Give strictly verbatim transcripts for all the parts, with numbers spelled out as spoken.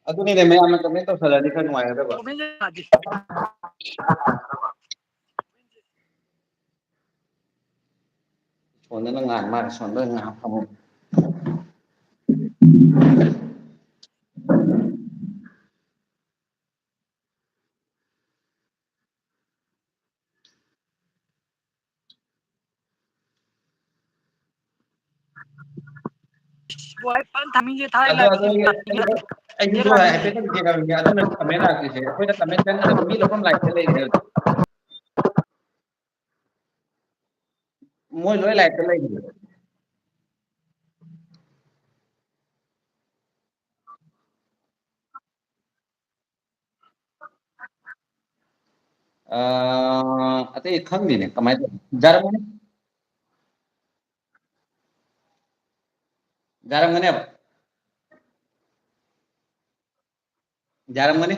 ꯑꯗꯨꯅꯤꯅꯦ, ꯃꯌꯥꯝꯅ comment ꯇꯧꯁꯜꯂꯗꯤ ꯈꯔ ꯅꯨꯡꯉꯥꯏꯒꯗꯕ꯫ Comment ꯌꯥꯗꯦ꯫ ꯁꯣꯝꯗꯅ ꯉꯥꯟ ꯃꯥꯜꯂꯦ, ꯁꯣꯝꯗ ꯉꯥꯟ ꯐꯝꯃꯣ꯫ ꯕꯣꯏ ꯐꯖꯅ timing ꯁꯦ ꯊꯥ ꯑꯗꯣ, ꯑꯗꯣ ꯑꯩ, ꯑꯩ, ꯑꯩꯒꯤꯁꯨ ꯍꯥꯏꯐꯦꯠꯇꯪ ꯌꯦꯡꯉꯝꯒꯦ꯫ ꯑꯗꯨꯅ comment ꯂꯥꯛꯇ꯭ꯔꯤꯁꯦ꯫ ꯑꯩꯈꯣꯏꯅ comment ꯆꯪꯒꯗꯕ ꯃꯤ ꯂꯣꯏꯅꯃꯛ live ꯇ ꯂꯩꯔꯦ꯫ ꯃꯣꯏ ꯂꯣꯏ live ꯇ ꯂꯩꯔꯦ꯫ ꯑ, ꯑꯇꯩ ꯈꯪꯗꯦꯅꯦ ꯀꯃꯥꯏꯅ ꯇꯧꯕ꯫ ꯌꯥꯔꯝꯒꯅꯤ꯫ ꯌꯥꯔꯝꯒꯅꯦꯕ꯫ ꯌꯥꯔꯝꯒꯅꯤ꯫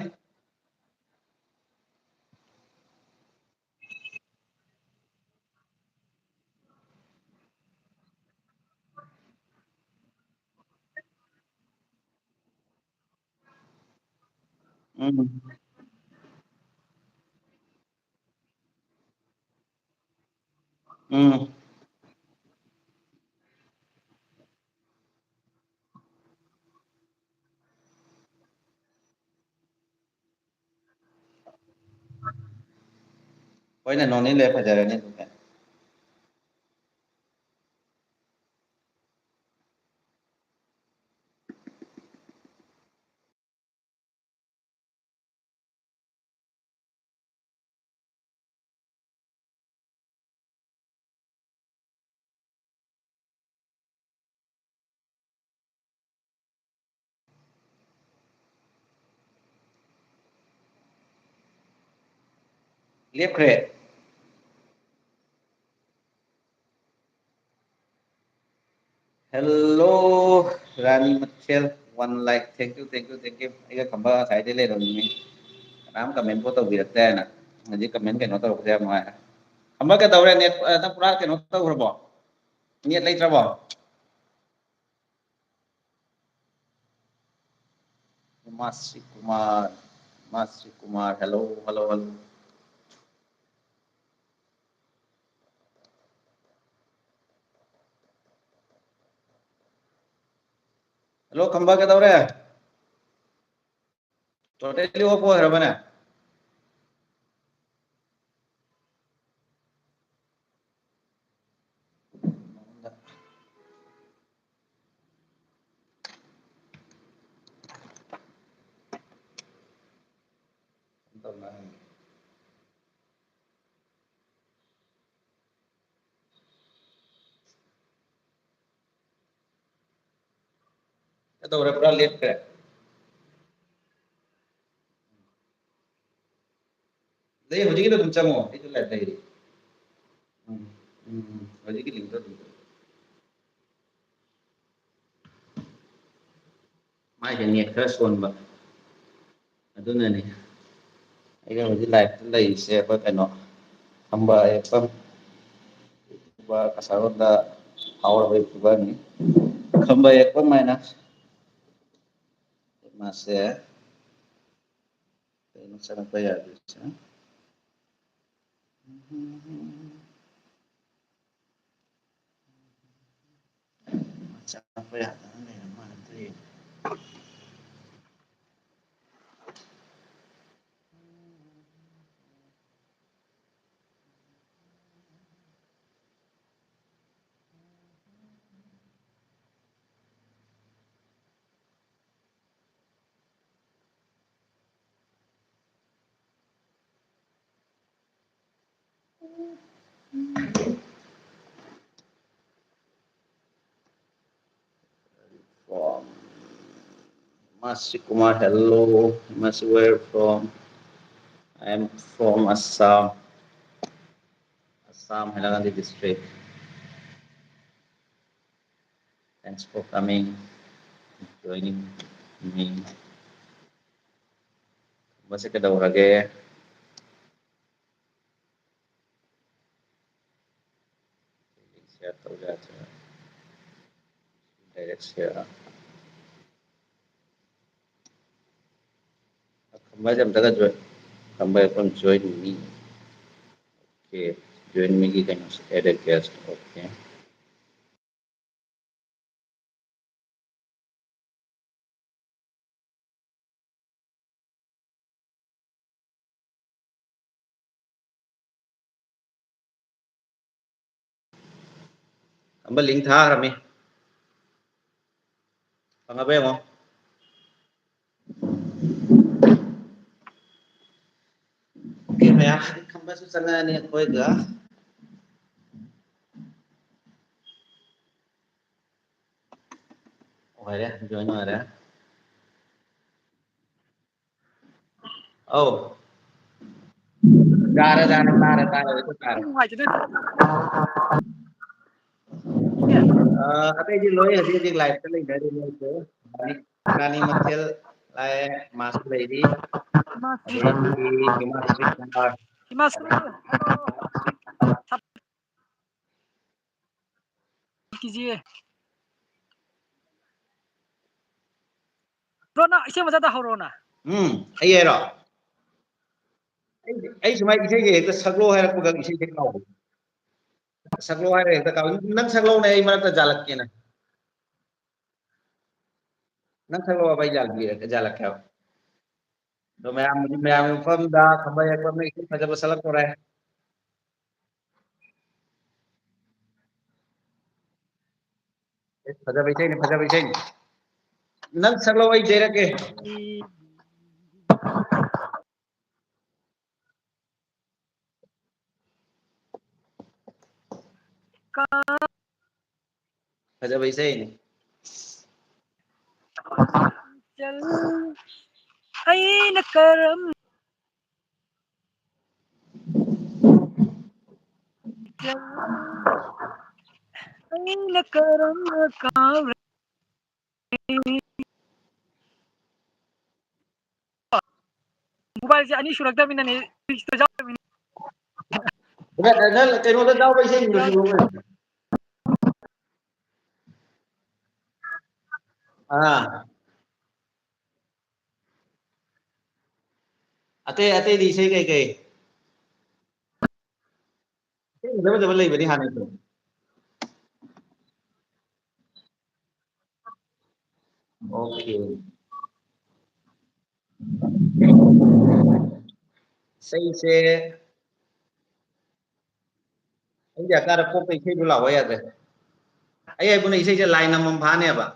ꯎꯝ꯫ ꯎꯝ꯫ ꯍꯣꯏꯅꯦ, ꯅꯣꯡꯅꯤ ꯂꯩꯔ ꯐꯖꯔꯅꯤ ꯑꯗꯨꯗꯤ꯫ ꯂꯦꯞꯈ꯭ꯔꯦ꯫ Hello, ꯔꯥꯅꯤ ꯃꯊꯦꯜ, one like, thank you, thank you, thank you꯫ ꯑꯩꯒ ꯈꯝꯕ ꯉꯁꯥꯏꯗꯩ ꯂꯩꯔꯝꯃꯤꯅꯤ, ꯀꯅꯥꯝ comment ꯄꯣ ꯇꯧꯕꯤꯔꯛꯇꯦ ꯍꯥꯏꯅ꯫ ꯍꯧꯖꯤꯛ comment ꯀꯩꯅꯣ ꯇꯧꯔꯛꯄꯁꯦ ꯌꯥꯝ ꯅꯨꯡꯉꯥꯏꯔꯦ꯫ ꯈꯝꯕ ꯀꯩꯗꯧꯔꯦ? Net, ꯑ, ꯅꯪ ꯄꯨꯔꯥ ꯀꯩꯅꯣ ꯇꯧꯈ꯭ꯔꯕꯣ? Net ꯂꯩꯇ꯭ꯔꯕꯣ? ꯃꯥꯁꯤ ꯀꯨꯃꯥꯔ, ꯃꯥꯁꯤ Kumar, hello, hello, hello. Hello, ꯈꯝꯕ, ꯀꯩꯗꯧꯔꯦ? Totally off ꯑꯣꯏꯈ꯭ꯔꯕꯅꯦ? ꯀꯩꯗꯧꯔꯦ? ꯄꯨꯔꯥ ꯂꯦꯞꯈ꯭ꯔꯦ꯫ ꯂꯩ, ꯍꯧꯖꯤꯛꯀꯤꯗꯣ ꯑꯗꯨꯝ ꯆꯪꯉꯣ, ꯑꯩꯁꯨ live ꯂꯩꯔꯤ꯫ ꯎꯝ, ꯎꯝ, ꯎꯝ, ꯍꯧꯖꯤꯛꯀꯤ link ꯇꯣ ꯑꯗꯨꯝ ꯆꯪꯉꯣ꯫ ꯃꯥꯏꯁꯦ net ꯈꯔ ꯁꯣꯟꯕ, ꯑꯗꯨꯅꯅꯤ꯫ ꯑꯩꯅ ꯍꯧꯖꯤꯛ live ꯇ ꯂꯩꯔꯤꯁꯦ ꯑꯩꯈꯣꯏ ꯀꯩꯅꯣ, ꯈꯝꯕ ꯌꯦꯛꯐꯝ, YouTuber, ꯀꯁꯥꯔꯣꯝꯗ ꯐꯥꯎꯔꯕ YouTuber ꯅꯤ꯫ ꯈꯝꯕ ꯌꯦꯛꯐꯝ ꯍꯥꯏꯅ ꯃꯥꯁꯦ꯫ ꯀꯩꯅꯣ ꯆꯪꯉꯛꯄ ꯌꯥꯗ꯭ꯔꯤꯁꯦ? ꯆꯪꯉꯛꯄ ꯌꯥꯗꯅ ꯂꯩꯔ ꯃꯥꯜꯂꯦ, ꯑꯝꯇ ꯌꯦꯡꯒꯦ꯫ From Masi Kumar, hello. Masi, where from? I am from Assam. Assam, Hailakandi district. Thanks for coming, joining me. ꯃꯁꯤ ꯀꯩꯗꯧꯔꯒꯦ? Share ꯇꯧ ꯌꯥꯗ꯭ꯔꯦ꯫ Direct share꯫ ꯈꯝꯕꯁꯦ ꯑꯝꯇꯒ join, ꯈꯝꯕ ꯑꯩꯈꯣꯏ join me. Okay, join meꯒꯤ ꯀꯩꯅꯣꯁꯦ, add a guest. Okay. Khamba link ꯊꯥꯈ꯭ꯔꯃꯤ꯫ ꯐꯪꯉꯕ ꯌꯦꯡꯉꯣ꯫ Okay, ꯃꯌꯥꯝ, ꯈꯝꯕꯁꯨ ꯆꯪꯉꯛꯑꯅꯤ ꯑꯩꯈꯣꯏꯒ꯫ ꯑꯣꯏꯔꯦ, join ꯑꯣꯏꯔꯦ꯫ ꯑꯧ꯫ ꯌꯥꯔꯦ, ꯌꯥꯔꯦ, ꯇꯥꯔꯦ, ꯇꯥꯔꯦ, ꯑꯩꯁꯨ ꯇꯥꯔꯦ꯫ ꯑ, ꯑꯇꯩꯗꯤ ꯂꯣꯏ ꯍꯧꯖꯤꯛ ꯍꯧꯖꯤꯛ live ꯇ ꯂꯩꯅꯔꯤ ꯃꯣꯏꯁꯦ꯫ ꯉꯥꯅꯤ, ꯉꯥꯅꯤ ꯃꯊꯦꯜ ꯂꯥꯛꯑꯦ, ꯃꯥꯁꯨ ꯂꯩꯔꯤ꯫ ꯏꯃꯥꯁꯨ꯫ ꯑꯗꯒꯤ ꯏꯃꯥꯁꯨ ꯀꯨꯃꯥꯔ꯫ ꯏꯃꯥꯁꯨ꯫ ꯀꯤꯖꯤꯌꯦ꯫ Bro, ꯅꯪ ꯏꯁꯩ ꯃꯆꯥꯗ ꯍꯧꯔꯛꯑꯣꯅ꯫ ꯎꯝ, ꯑꯩ ꯍꯥꯏꯔꯣ? ꯑꯩ, ꯑꯩ ꯁꯨꯃꯥꯏꯅ ꯏꯁꯩꯁꯦ ꯍꯦꯛꯇ ꯁꯛꯂꯣ ꯍꯥꯏꯔꯛꯄꯒ ꯏꯁꯩꯁꯦ ꯀꯥꯎꯕ꯫ ꯁꯛꯂꯣ ꯍꯥꯏꯔ ꯍꯦꯛꯇ ꯀꯥꯎꯏ꯫ ꯅꯪ ꯁꯛꯂꯛꯎꯅꯦ, ꯑꯩ ꯃꯔꯛꯇ ꯖꯥꯜꯂꯛꯀꯦꯅꯦ꯫ ꯅꯪ ꯁꯛꯂꯛꯑꯣꯕ, ꯑꯩ ꯖꯥꯜꯕꯤꯔꯛꯀꯦ, ꯖꯥꯜꯂꯛꯀꯦꯕ꯫ ꯑꯗꯣ ꯃꯌꯥꯝ, ꯃꯌꯥꯝꯒꯤ ꯃꯐꯝꯗ ꯈꯝꯕ ꯌꯥꯏꯐꯝꯅ ꯏꯁꯩ ꯐꯖꯕ ꯁꯛꯂꯛꯇꯣꯔꯦ꯫ ꯑꯦ, ꯐꯖꯕ ꯏꯁꯩꯅꯤ, ꯐꯖꯕ ꯏꯁꯩꯅꯤ꯫ ꯅꯪ ꯁꯛꯂꯛꯑꯣ, ꯑꯩ ꯌꯩꯔꯛꯀꯦ꯫ ꯐꯖꯕ ꯏꯁꯩꯅꯤ꯫ ꯑꯩꯅ ꯀꯔꯝ, ꯑꯩꯅ ꯀꯔꯝꯅ ꯀꯥꯎꯔꯦ? Mobileꯁꯦ ꯑꯅꯤ ꯁꯨꯔꯛꯇꯕꯅꯤꯅꯅꯦ, ꯌꯥꯎꯗꯕꯅꯤ꯫ ꯅꯪ ꯀꯩꯅꯣꯗ ꯌꯥꯎꯕ ꯏꯁꯩꯗꯨꯗ ꯁꯨꯔꯛꯑꯣ꯫ ꯑꯥ꯫ ꯑꯇꯩ ꯑꯇꯩꯗꯤ ꯏꯁꯩ ꯀꯩꯀꯩ? ꯏꯁꯩ ꯐꯖ ꯐꯖꯕ ꯂꯩꯕꯅꯤ ꯍꯥꯟꯅꯩꯁꯨ꯫ ꯑꯣꯀꯦ꯫ ꯏꯁꯩꯁꯦ ꯑꯩ ꯗꯔꯀꯥꯔ ꯄꯣꯛꯄ ꯏꯁꯩꯗꯣ ꯂꯥꯛꯑꯣ ꯌꯥꯗ꯭ꯔꯦ꯫ ꯑꯩ ꯍꯥꯏꯕꯅ ꯏꯁꯩꯁꯦ ꯂꯥꯏꯟ ꯑꯃꯃꯝ ꯐꯥꯅꯦꯕ꯫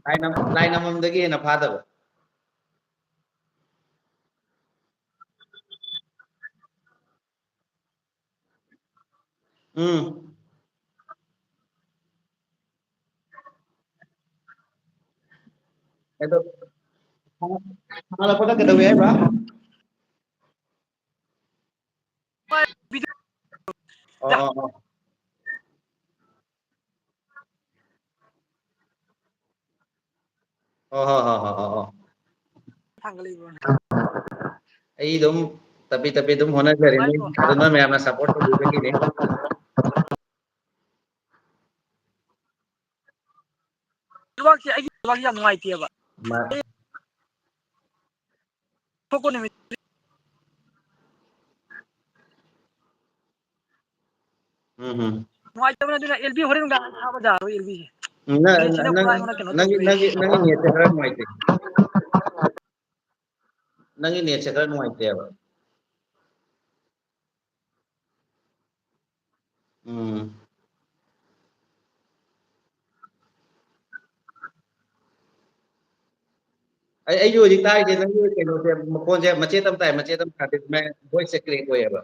ꯂꯥꯏꯟ ꯑꯃ-, ꯂꯥꯏꯟ ꯑꯃꯃꯝꯗꯒꯤ ꯍꯦꯟꯅ ꯐꯥꯗꯕ꯫ ꯎꯝ꯫ ꯑꯗꯣ ꯊꯥꯒꯠꯂꯛꯄꯗ ꯀꯩꯗꯧꯋꯦ ꯍꯥꯏꯕ꯭ꯔꯥ? ꯑꯣ, ꯑꯣ, ꯑꯣ꯫ ꯑꯣ, ꯍꯣ, ꯍꯣ, ꯍꯣ, ꯍꯣ, ꯍꯣ꯫ ꯊꯥꯡꯒꯠꯂꯛꯏꯕ꯭ꯔꯣꯅꯦ? ꯑꯩ ꯑꯗꯨꯝ ꯇꯞꯄꯤ ꯇꯞꯄꯤ ꯑꯗꯨꯝ ꯍꯣꯠꯅꯖꯔꯤꯅꯤ꯫ ꯃꯥꯏꯀꯣ꯫ ꯑꯗꯨ ꯅꯣꯏ ꯃꯌꯥꯝꯅ ꯁꯞꯄꯣꯔꯠ ꯇꯧꯕꯤꯕꯒꯤꯅꯤ꯫ ꯅꯦꯠꯋꯥꯛꯁꯦ, ꯑꯩꯒꯤ ꯅꯦꯠꯋꯥꯛꯁꯦ ꯌꯥꯝ ꯅꯨꯡꯉꯥꯏꯇꯦꯕ꯫ ꯃꯥ-, ꯊꯣꯛꯄ ꯅꯨꯃꯤꯠ꯫ ꯎꯝ, ꯎꯝ꯫ ꯅꯨꯡꯉꯥꯏꯇꯕꯅꯦ, ꯑꯗꯨꯅ ꯑꯦꯜ ꯕꯤ ꯍꯣꯔꯦꯟ ꯅꯨꯡꯗꯥꯡ ꯊꯥꯕ ꯌꯥꯔꯣꯏ, ꯑꯦꯜ ꯕꯤꯁꯦ꯫ ꯎꯝ, ꯅ-, ꯅꯦꯠꯁꯤꯅ ꯅꯪ-, ꯄꯨꯔꯥ ꯑꯩꯉꯣꯟꯗ ꯀꯩꯅꯣ ꯅꯪꯒꯤ, ꯇꯧꯗꯣꯔꯤ꯫ ꯅꯪꯒꯤ, ꯅꯪꯒꯤ ꯅꯦꯠꯁꯦ ꯈꯔ ꯅꯨꯡꯉꯥꯏꯇꯦ꯫ ꯅꯪꯒꯤ ꯅꯦꯠꯁꯦ ꯈꯔ ꯅꯨꯡꯉꯥꯏꯇꯦꯕ꯫ ꯎꯝ꯫ ꯑꯩ, ꯑꯩꯁꯨ ꯍꯧꯖꯤꯛ ꯇꯥꯔꯤꯁꯦ ꯅꯪꯒꯤ ꯀꯩꯅꯣꯁꯦ, ꯃꯈꯣꯟꯁꯦ ꯃꯆꯦꯠ ꯑꯃ ꯇꯥꯏ, ꯃꯆꯦꯠ ꯑꯃ ꯇꯥꯗꯦ, ꯁꯨꯃꯥꯏꯅ ꯚꯣꯏꯁꯁꯦ ꯀ꯭ꯔꯦꯛ ꯑꯣꯏꯌꯦꯕ꯫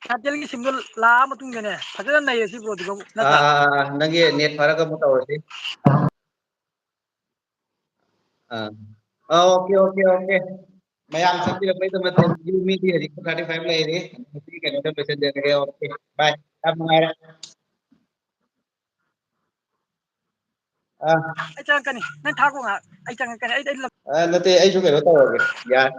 ꯑꯦꯌꯥꯔꯇꯦꯜꯒꯤ ꯁꯤꯝꯗꯣ ꯂꯥꯛꯑ ꯃꯇꯨꯡꯗꯅꯦ, ꯐꯖꯅ ꯅꯩꯔꯁꯤ ꯕ꯭ꯔꯣ, ꯑꯗꯨꯒ ꯑꯃꯨꯛ, ꯅꯠꯇ꯭ꯔꯥ? ꯑꯥ, ꯑꯥ, ꯑꯥ, ꯅꯪꯒꯤ ꯅꯦꯠ ꯐꯔꯒ ꯑꯃꯨꯛ ꯇꯧꯔꯁꯤ꯫ ꯑꯥ꯫ ꯑꯥ, ꯑꯣꯀꯦ, ꯑꯣꯀꯦ, ꯑꯣꯀꯦ꯫ ꯃꯌꯥꯝ ꯆꯪꯕꯤꯔꯛꯄꯒꯤꯗꯃꯛ thank you꯫ ꯃꯤꯗꯤ ꯍꯧꯖꯤꯛ two thirty five ꯂꯩꯔꯤ꯫ ꯉꯁꯤꯒꯤ ꯀꯩꯅꯣꯗ ꯂꯣꯏꯁꯤꯟꯖꯔꯒꯦ꯫ ꯑꯣꯀꯦ, ꯕꯥꯏ꯫ ꯌꯥꯝ ꯅꯨꯡꯉꯥꯏꯔꯦ꯫ ꯑꯥ꯫ ꯑꯩ ꯆꯪꯉꯛꯀꯅꯤ꯫ ꯅꯪ ꯊꯥꯈꯣ ꯉꯥꯏꯍꯥꯛ꯫ ꯑꯩ ꯆꯪꯉꯛꯀꯅꯤ꯫ ꯑꯩ, ꯑꯩ ꯂꯝ- ꯑꯥ, ꯅꯠꯇꯦ, ꯑꯩꯁꯨ ꯀꯩꯅꯣ ꯇꯧꯔꯒꯦ꯫ ꯌꯥꯔꯦ꯫